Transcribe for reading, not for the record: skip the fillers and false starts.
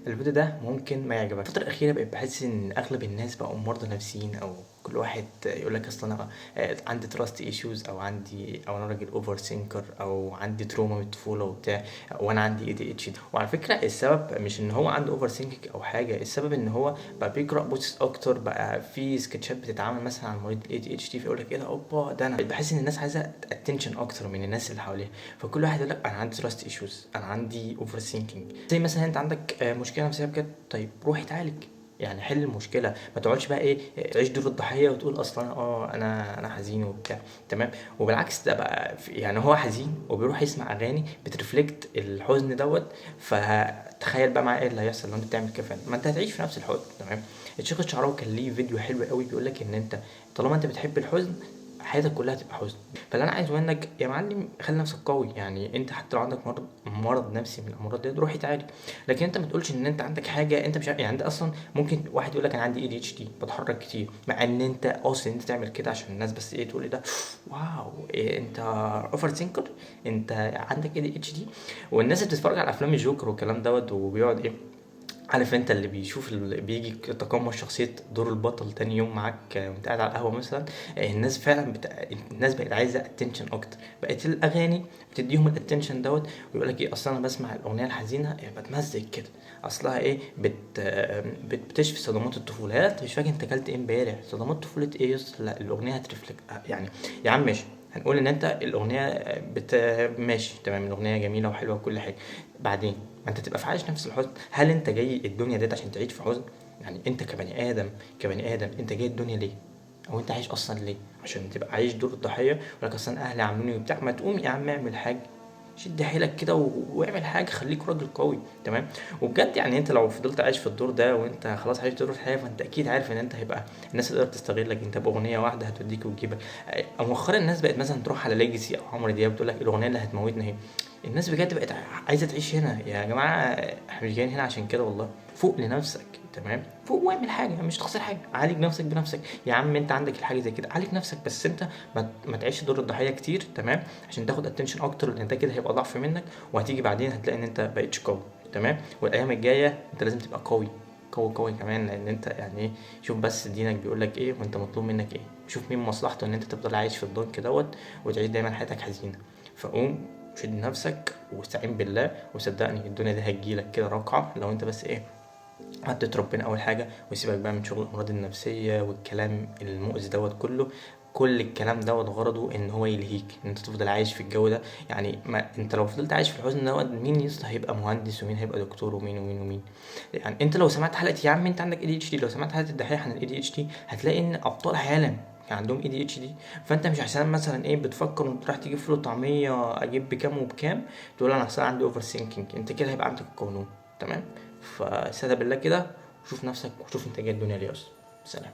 الفيديو ده ممكن ما يعجبك. الفترة الأخيرة بقيت بحس إن أغلب الناس بقوا مرضى نفسيين، أو كل واحد يقول لك أصل أنا عندي trust issues، أو عندي، أو أنا راجل overthinker، أو عندي trauma من الطفولة وبتاع، وأنا عندي ADHD. وعلى فكرة السبب مش إن هو عنده overthinking أو حاجة، السبب إن هو بقى بيقرأ posts أكتر، بقى في سكتشات بتتعمل مثلا عن مريض ال ADHD، فيقول لك إيه ده، أوبا ده أنا. بحس إن الناس عايزة attention أكتر من الناس اللي حواليها، فكل واحد يقول لك أنا عندي trust issues، أنا عندي overthinking. زي مثلا أنت عندك مشكلة نفسية بجد، طيب روح اتعالج، يعني حل المشكلة، ما تقعدش بقى ايه تعيش دور الضحية وتقول اصلا انا حزين وبتاع، تمام. وبالعكس ده بقى يعني هو حزين وبيروح يسمع اغاني بت reflect الحزن دوت، فتخيل بقى معايا ايه اللي هيحصل لو انت بتعمل كده فعلا، ما انت هتعيش في نفس الحزن، تمام. الشيخ الشعراوي كان ليه فيديو حلو قوي بيقول لك ان انت طالما انت بتحب الحزن حياتك كلها هتبقى حزن. فاللي انا عايزه منك يا معلم، خلي نفسك قوي، يعني انت حتى لو عندك مرض نفسي من الامراض دي روح اتعالج، لكن انت ما تقولش ان انت عندك حاجة انت مش عارف. يعني انت اصلا ممكن واحد يقول لك انا عندي ADHD بتحرك كتير، مع ان انت قاصد ان انت تعمل كده عشان الناس بس ايه تقول ايه ده، wow إيه انت overthinker، انت عندك ADHD. والناس اللي بتتفرج على افلام الجوكر والكلام دوت وبيقعد ايه، عارف انت اللي بيشوف اللي بيجي تقمص شخصية دور البطل تاني يوم معاك وانت قاعد على القهوة مثلا، الناس فعلا الناس بقت عايزة attention اكتر، بقت الاغاني بتديهم ال attention دوت، ويقول لك ايه اصلا انا بسمع الاغنية الحزينة بتمزج كده، اصلها ايه بتشفي صدمات الطفولة. لا انت مش فاكر انت اكلت ايه امبارح، صدمات طفولة ايه يا اسطى؟ لا الاغنية هت reflect. يعني يا عم ماشي، هنقول ان انت الاغنية ماشي تمام، الاغنية جميلة وحلوة وكل حاجة، بعدين ما انت تبقى في عايش نفس الحزن. هل انت جاي الدنيا ديت عشان تعيش في حزن؟ يعني انت كبني ادم انت جاي الدنيا ليه؟ او انت عايش اصلا ليه؟ عشان تبقى عايش دور الضحية ولك اصلا اهلي عامليني وبتاع. ما تقوم يا عم اعمل حاجة، شد حيلك كده واعمل حاجة، خليك راجل قوي، تمام. وبجد يعني انت لو فضلت عايش في الدور ده وانت خلاص عايش دور الحياة، فانت اكيد عارف ان انت هيبقى الناس تقدر تستغلك، انت باغنية واحدة هتوديك وتجيبك. مؤخرا الناس بقت مثلا تروح على ليجاسي او عمرو دياب تقول لك الاغنية اللي هتموتنا اهي. الناس بجد بقت عايزه تعيش هنا يا جماعة، احنا مش جايين هنا عشان كده والله. فوق لنفسك، تمام، فوق واعمل حاجة، مش تخسر حاجة، عالج نفسك بنفسك يا عم. انت عندك الحاجة زي كده عالج نفسك، بس انت ما تعيش دور الضحية كتير، تمام، عشان تاخد attention اكتر، لان ده كده هيبقى ضعف منك، وهتيجي بعدين هتلاقي ان انت بقيتش قوي، تمام. والايام الجاية انت لازم تبقى قوي قوي قوي كمان، لان انت يعني ايه، شوف بس دينك بيقول لك ايه وانت مطلوب منك ايه، شوف مين مصلحته ان انت تفضل عايش في الضنك دوت وتعيش دايما حياتك حزينة. فقوم شد نفسك واستعين بالله، وصدقني الدنيا دي هتجيلك كده رقعه لو انت بس ايه عدت ربنا اول حاجة، وسيبك بقى من شغل الامراض النفسية والكلام المؤذي دوت كله. كل الكلام دوت غرضه ان هو يلهيك، ان انت تفضل عايش في الجو ده. يعني ما انت لو فضلت عايش في الحزن دوت، مين يسطا هيبقى مهندس ومين هيبقى دكتور ومين ومين ومين؟ يعني انت لو سمعت حلقة يا عم انت عندك ADHD، لو سمعت حلقة الدحيح عن ال ADHD هتلاقي ان ابطال عالم كان عندهم ADHD. فانت مش عشان مثلا ايه بتفكر وانت رايح تجيب فول وطعميه اجيب بكام وبكام تقول انا اصل عندي overthinking، انت كده هيبقى عندك القولون، تمام. فاستهدى بالله كده وشوف نفسك وشوف انت جاي الدنيا ليه اصلا. سلام.